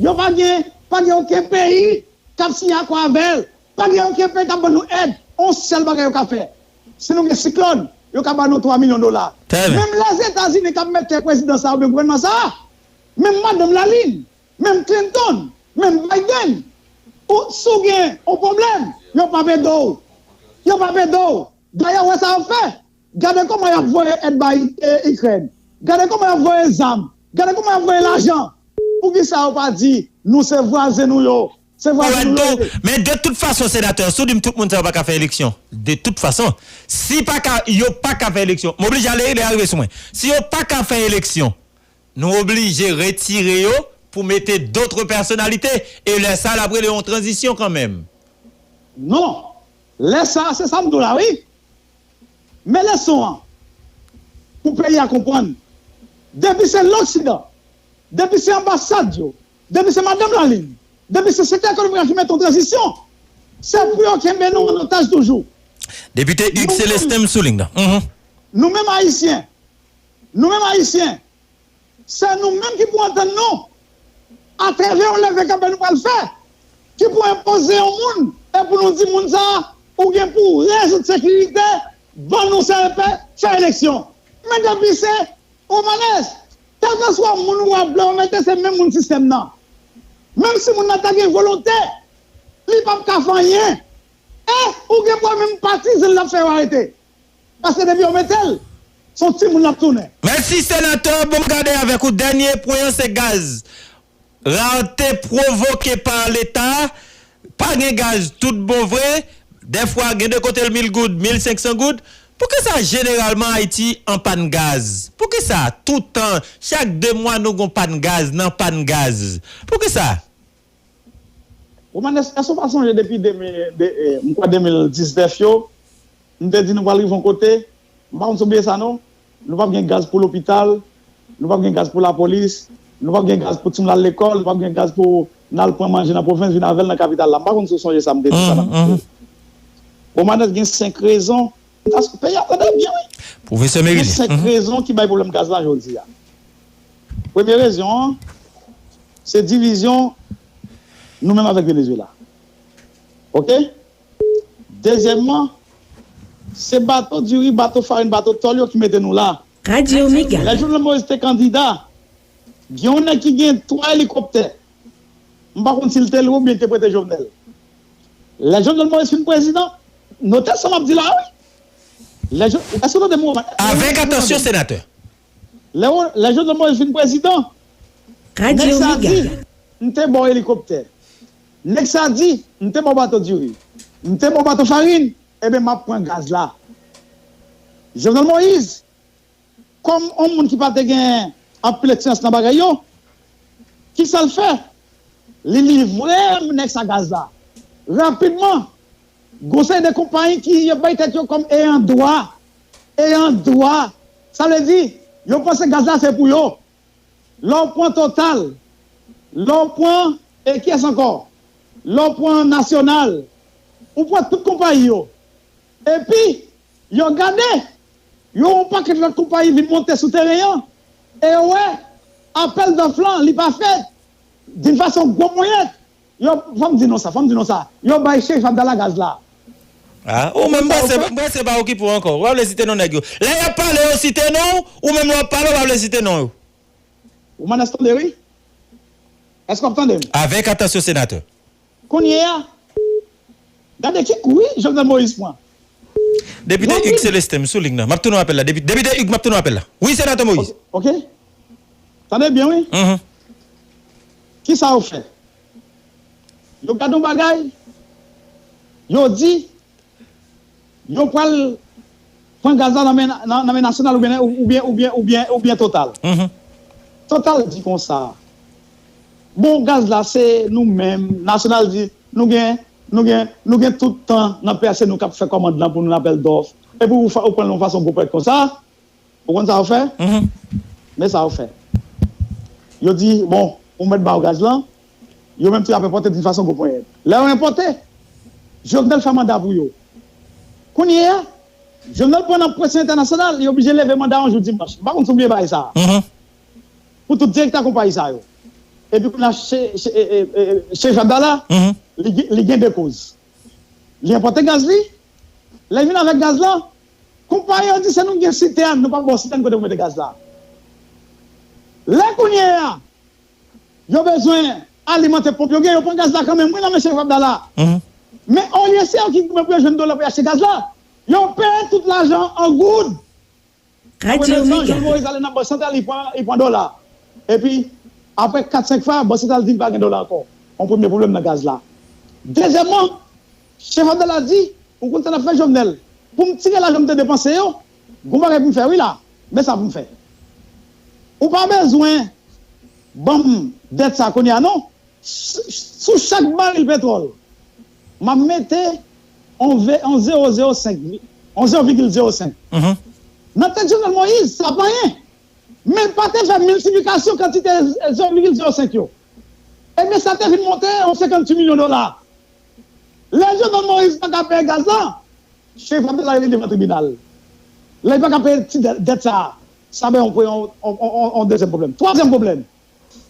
yo pa gen, pa gen okenn peyi k ap siyen akò avè l. Pa gen okenn peyi k ap ban nou èd. Yon sèl bagay yo ka fè. Si nou gen siklòn, yo ka ban nou twa milyon dola. Menm Lèzetazini k ap mete prezidan sa a oubyen gouvènman sa a, menm madanm Lalin, menm Clinton, menm Biden, ou, si w gen yon pwoblèm, yo p ap ede w. Yo p ap ede w. Dayè, w wè sa y ap fè? Gade kòman y ap voye èd bay Ikrèn. Gade kòman y ap voye zam. Gade kòman y ap voye lajan. Poukisa yo pa di nou se vwazen nou yo? Se vwazen nou yo ye. Men de tout fason, senatè, si w di m tout moun sa yo pa ka fè eleksyon, de tout fason, si pa ka, yo pa ka fè eleksyon, m oblije ale, lè a rive sou mwen. Si yo pa ka fè eleksyon, nou oblije retire yo pou mete d'autres personnalités. E lè sa a, l ap rele yon tranzisyon kanmenm. Non. Lè sa a, se sa m di w la, wi. Men leson an, pou peyi a konprann, depi se loksidan, depi se anbasad yo, depi se madanm Lalin, depi se sektè ekonomik la ki mete yon tranzisyon, se pou yo kenbe nou an otaj toujou. Depite Hugues Célestin m sou liy nan. Nou menm Ayisyen, nou menm Ayisyen, se nou menm ki pou antann nou atravè yon leve kanpe nou pral fè, ki pou enpoze yon moun, e pou nou di moun sa a, ou gen pou w rezoud sekirite, ban nou C E P, fè eleksyon. Men depi se Romanes, kèlkeswa moun ou ap vle ou mete, se menm moun sistèm nan. Menm si moun nan ta gen volonte, li p ap ka fè anyen. E ou gen pou w menm patize l l ap fè yo arete. Paske depi yo mete l, se yon timoun l ap tounen. Mèsi senatè, bon m gade avèk ou, dènye pwen an se gaz. Rarte pwovoke pa Leta, pa gen gaz tout bon vre, dèfwa gen de kote l mil goud, mil senk san goud. Poukisa jeneralman Ayiti an pàn gaz? Poukisa toutan, chak de mwa nou gon pàn gaz, nan pàn gaz? Poukisa? Romanes, èske w pa sonje depi de mil, de, eh, m kwè de mil diznèf yo, m te di nou pral rive yon kote, m pa konn si w bliye sa non, nou p ap gen gaz pou lopital, nou p ap gen gaz pou lapolis, nou p ap gen gaz pou timoun al lekòl, nou p ap gen gaz pou n al pran manje nan pwovens vin avè l nan kapital la. M pa konn si w sonje sa m te di sa nan. Romanes, gen senk rezon. Peyi a tande byen, wi. Pwofesè Merilien. Gen senk rezon ki bay pwoblèm gaz la jodi a. Premye rezon an, se divizyon nou menm avèk Venezuela. Oke? Dezyèmman, se bato diri, bato farin, bato tòl yo ki mete nou la. Radyo Mega. Lè Jovenel Moïse te kandida, gen yon nèg ki gen twa elikoptè. M pa konn si l te lwe oubyen l te prete Jovenel. Lè Jovenel Moïse fin prezidan, note sa m ap di la, wi. Lè Jo-, èske w tande m, Roman? Avèk atansyon, senatè. Lè, lè Jovenel Moïse vin prezidan, nèg sa di, m te ba w elikoptè. Nèg sa di, m te ba w bato diri. M te ba w bato farin. Ebyen, m ap pran gaz la. Jovenel Moïse, kòm yon moun ki pa te gen anpil eksperyans nan bagay yo, ki sa l fè? Li livre nèg sa gaz la. Rapidman, gon seri de konpayi ki yo bay tèt yo kòm eyan dwa. Eyan dwa. Sa vle di, yo panse gaz la se pou yo. Lè w pran Total, lè w pran, e kiyès ankò? Lè w pran Nasyonal, ou pran tout konpayi yo. Epi, yo gade, yo wè yon pakèt lòt konpayi vin monte sou teren an, e yo wè apèl dòf lan, li pa fèt d'une façon gwo ponyèt. Yo, fò m di nou sa, fò m di nou sa. Yo bay Sheik Abdallah gaz la. Ah, ou menm, mwen se, mwen se pa okipe w ankò. Ou pa vle site non nèg yo. Lè y ap pale, yo site non, ou menm lè w ap pale, ou pa vle site non yo. Ou mannès tande, wi. Èske w ap tande m? Avèk atansyon, senatè. Kounye a, gade ki kou, wi, Jovenel Moïse pran. Depite Hugues Célestin, m sou liy nan. M ap tounen apèl la. Depi-, Depite Hugues, m ap tounen apèl la. Wi, senatè Moïse. Ok, ok. Tande byen, wi. Mhm. Kisa yo fè? Yo gade yon bagay, yo di, yo pral pran gaz la nan men, nan, nan men Nasyonal oubyen, oubyen, oubyen, oubyen, oubyen Total. Mhm. Total di konsa, bon, gaz la se nou menm, Nasyonal di, nou gen, nou gen, nou gen tout tan nan P A, se nou k ap fè kòmand lan pou nou nan apèl dòf. Epi ou fa-, ou pran l yon fason gwo ponyèt konsa, ou konn sa yo fè? Mhm. Men sa yo fè. Yo di, bon, ou mèt ba yo gaz lan, yo menm tou y ap enpòte d'une façon gwo ponyèt. Lè yo enpòte, Jovenel fè manda pou yo. Kounye a, Jovenel pran nan presyon entènasyonal, li oblije leve manda yon jou dimanch. M pa konn si w bliye bagay sa a. Mhm. Pou tout direktè konpayi sa yo. Epi kounye a, Che-, Che-, e, e, e, Sheik Abdallah, mhm, li gen, li gen de koz. Li enpòte gaz li, lè l vin avèk gaz lan, konpayi yo di se nou ki gen sitèn, nou p ap ba w sitèn kote pou mete gaz la. Lè kounye a, yo bezwen alimante ponp yo gen, yo pran gaz la kanmenm, wi, nan men Sheik Abdallah. Mhm. Men olye se yo ki goumen pou yo jwenn dola pou yo achte gaz la, yo peye tout lajan an goud. Apre de zan, Jovenel Moïse ale nan Bank Santral, li pran, li pran dola. Epi, apre kat, senk fwa, Bank Santral di li pa gen dola ankò. Yon premye pwoblèm nan gaz la. Dezyèmman, Sheik Abdallah di, ou konn sa n ap fè, Jovenel? Pou m tire lajan m te depanse yo, gon bagay pou m fè, wi, la. Men sa pou m fè. Ou pa bezwen ban m dèt sa kounye a, non. S-, sou chak baril petwòl, m ap mete yon ve-, yon zewo zewo senk, yon zewo vigil zewo senk. Mhm. Nan tèt Jovenel Moïse, sa pa anyen. Men l pa te fè miltiplikasyon kantite zewo vigil zewo senk yo. Ebyen, sa te vin monte yon senkantuit milyon dola. Lè Jovenel Moïse pa ka peye gaz la, Sheik Abdallah rele devan tribinal. Lè li pa ka peye ti dè-, dèt sa a, sa bay yon, yon, yon, yon, yon dezyèm pwoblèm. Twazyèm pwoblèm.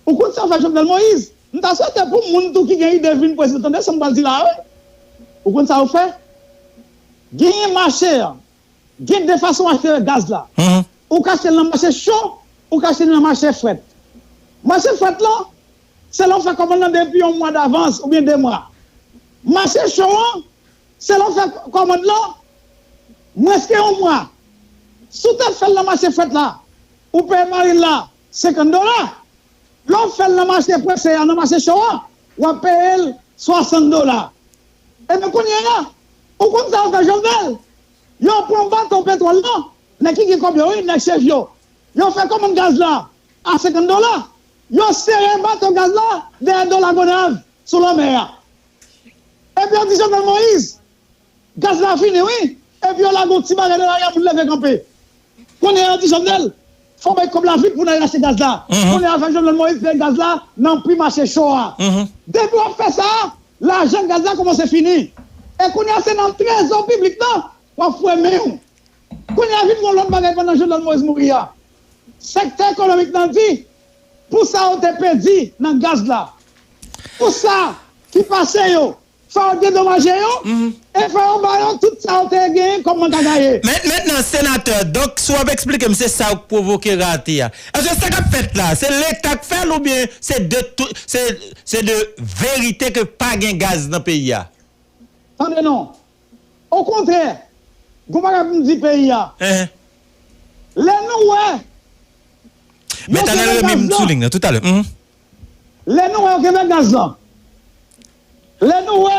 Ou konn sa yo fè Jovenel Moïse? M ta swete pou moun tou ki gen ide vin prezidan, tande sa m pral di la a, wi. Ou konn sa yo fè? Genyen mache a, gen de fason achte gaz la. Mhm. Ou ka achte l nan mache cho, ou ka achte l nan mache frèt. Mache frèt lan, se lè w fè kòmann lan depi yon mwa davans oubyen de mwa. Mache cho an, se lè w fè kòmann lan mwens ke yon mwa. Si w ta fè l nan mache frèt la, ou peye baril la senkant dola. Lè w fè l nan mache prese a, nan mache cho a, w ap peye l swasant dola. Ebyen, kounye a, ou konn sa yo fè Jovenel? Yo pran bato petwòl lan, nèg ki gen kòb yo, wi, nèg chèf yo. Yo fè kòmann gaz la a senkant dola. Yo sere bato gaz la dèyè Dò Lagonav sou lanmè a. Epi yo di Jovenel Moïse, gaz la fini, wi. Epi yo lage yon ti bagay nan lari a, moun leve kanpe. Kounye a yo di Jovenel, fò w bay kòb la vit pou n al rachte gaz la. Kounye a yo fè Jovenel Moïse peye gaz la nan pri mache cho a. Depi w ap fè sa, lajan gaz la kòmanse fini. E kounye a se nan trezò piblik nan w ap foure men w. Kounye a vin gen yon lòt bagay pandan Jovenel Moïse mouri a. Sektè ekonomik nan di, pou sa yo te pèdi nan gaz la, pou sa ki pase yo, fò yo dedomaje yo, e fò yo ba yo tout sa yo te genyen kòm manka gaye. Men, mentnan, senatè, donk, si w ap eksplike m, se sa k pwovoke rate a. Èske sa k ap fèt la, se Leta k fè l oubyen se de tou, se, se de verite ke pa gen gaz nan peyi a? Tande non. Okontrè, gon bagay pou m di peyi a. Lè nou wè, men Tanèl Remy m sou liy nan toutalè. Lè nou wè yo kenbe gaz lan. Lè nou wè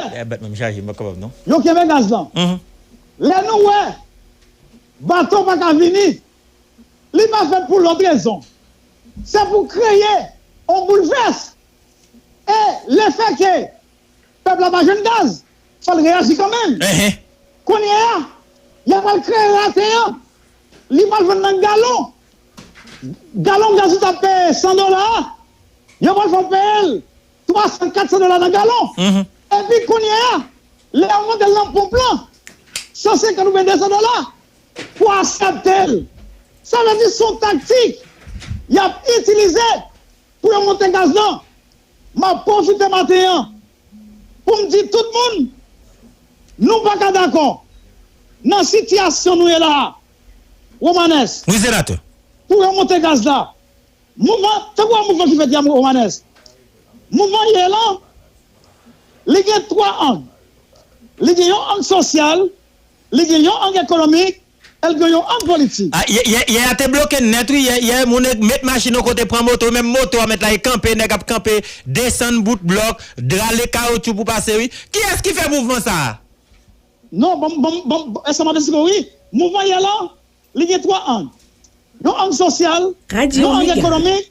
yo kenbe gaz lan. Lè nou wè bato pa ka vini, li pa fèt pou lòt rezon. Se pou kreye yon boulvès. E lefètke pèp la pa jwenn gaz, fò l reyaji kanmenm. Kounye a, y ap al kreye rate an. Li pral vann nan galon. Galon gaz ou t ap peye san dola a, yo pral fè w peye l twa san, kat san dola nan galon. Epi kounye a, lè yo monte l nan ponp lan, san senkant oubyen de san dola, pou aksepte l. Sa vle di se yon taktik y ap itilize pou yo monte gaz lan. M ap pwofite maten an pou m di tout moun, nou pa ka dakò nan sitiyasyon nou ye la a, Romanès. Wi, senatè. Pou yo monte gaz la. Mouvman, tankou yon mouvman ki fèt yè, Romanès. Mouvman yè lan, li gen twa ang. Li gen yon ang sosyal, li gen yon ang ekonomik, e l gen yon ang politik. A, yè, yè, yè a te bloke nèt, wi. Yè, yè, moun met machin yon kote, pran moto, menm moto a mèt la, e kanpe, nèg ap kanpe, desann bout blòk, rale kawotchou pou pase, wi. Kiyès ki fè mouvman sa a? Non, bon, bon, bon, èske m ap eksplike w, wi. Mouvman yè lan, li gen twa ang. Yon ang sosyal, yon ang ekonomik,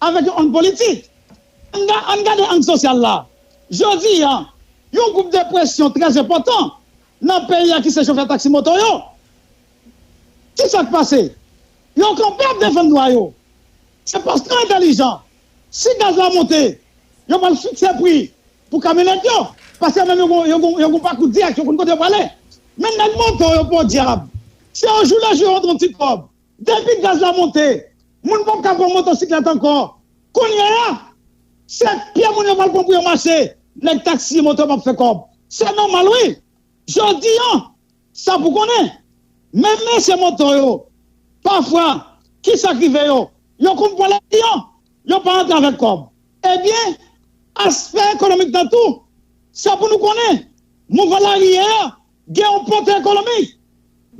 avèk yon ang politik. Ann ga-, ann gade ang sosyal la. Jodi a, yon gwoup de presyon trè enpòtan nan peyi a ki se chofè taksi moto yo. Ki sa k pase? Yo kanpe ap defann dwa yo. Se paske yo entèlijan. Si gaz la monte, yo pral fikse pri pou kamyonèt yo. Paske yo menm yo gon, yo gon, yo gon pakou dirèk, yo konn kote yo prale. Men nèg moto yo, podyab. Se anjou lè jou yo antre yon ti kòb. Depi gaz la monte, moun p ap ka pran motosiklèt ankò. Kounye a, se pye moun yo pral pran pou yo mache. Nèg taksi moto p ap fè kòb. Se nòmal, wi. Jodi a, sa pou konnen, menm mesye moto yo, pafwa, ki sa k rive yo? Yo konn pran lavi yo, yo pa antre avèk kòb. Ebyen, aspè ekonomik nan tou, sa pou nou konnen, mouvman lari yè a gen yon pòte ekonomik.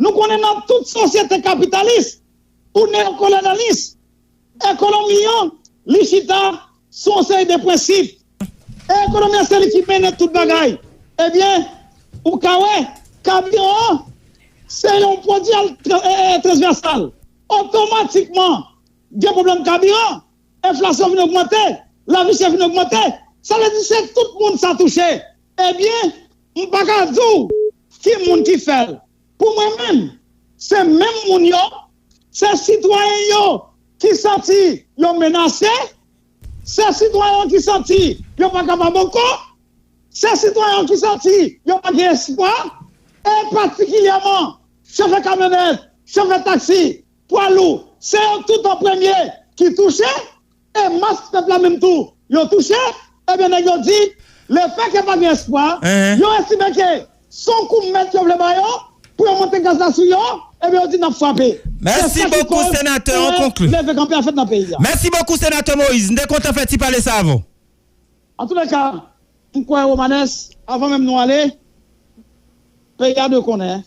Nou konnen nan tout sosyete kapitalis ou neyokolonyalis, ekonomi an, li chita sou yon seri de prensip. E ekonomi an se li ki mennen tout bagay. Ebyen, ou ka wè, kabiran an, se yon pwodui al-, tra-, e, e, transvèsal. Otomatikman, gen pwoblèm kabiran, enflasyon vin ogmante, lavi chè vin ogmante. Sa vle di se tout moun sa touche. Ebyen, m pa ka di w ki moun ki fè l. Pou mwen menm, se menm moun yo, se sitwayen yo ki santi yo menase, se sitwayen yo ki santi yo pa kapab ankò, se sitwayen yo ki santi yo pa gen espwa, e patikilyèman chofè kamyonèt, chofè taksi, pwa lou, se yo tout an premye ki touche, e mas pèp la menm tou, yo touche, ebyen, nèg yo di, lefètke pa gen espwa, yo estime ke se yon kou mèt yo vle ba yo, pou yo monte gaz la sou yo, ebyen, yo di n ap frape. Mèsi bokou, senatè. An konkli, leve kanpe a fèt nan peyi a. Mèsi bokou, senatè Moïse. M te kontan fè ti pale sa avè w. Antouleka, m kwè, Romanès, avan menm nou ale, peyi a dwe konnen,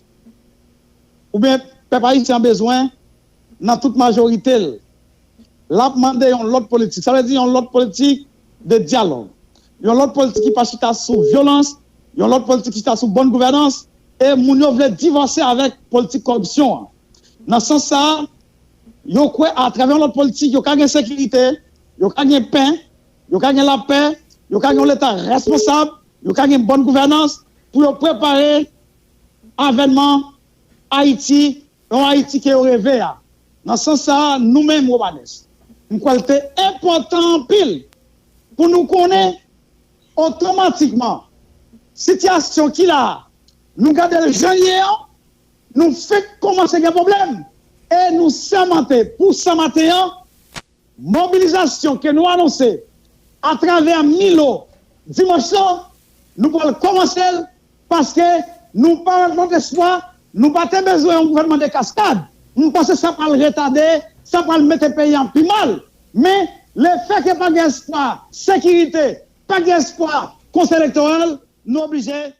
oubyen pèp ayisyen an bezwen, nan tout majorite l, l ap mande yon lòt politik. Sa vle di yon lòt politik de dyalòg. Yon lòt politik ki pa chita sou vyolans, yon lòt politik ki chita sou bòn gouvènans, e moun yo vle divòse avèk politik kòripsyon an. Nan sans sa a, yo kwè atravè yon lòt politik, yo ka gen sekirite, yo ka gen pen, yo ka gen lapè, yo ka gen yon Leta responsab, yo ka gen bòn gouvènans, pou yo prepare avènman Ayiti, yon Ayiti ke yo reve a. Nan sans sa a, nou menm, Romanes, m kwè l te enpòtan anpil pou nou konnen otomatikman sitiyasyon ki la a, nou gade l jan l ye an, nou fenk kòmanse gen pwoblèm. E nou sèmante pou Senmaten an, mobilizasyon ke nou anonse atravè Milo dimanch lan, nou pral kòmanse l paske nou pa nan dezespwa, nou pa te bezwen yon gouvènman de kaskad. M panse sa pral retade, sa pral mete peyi an pi mal. Men, lefètke pa gen espwa sekirite, pa gen espwa konsèy elektoral, nou oblije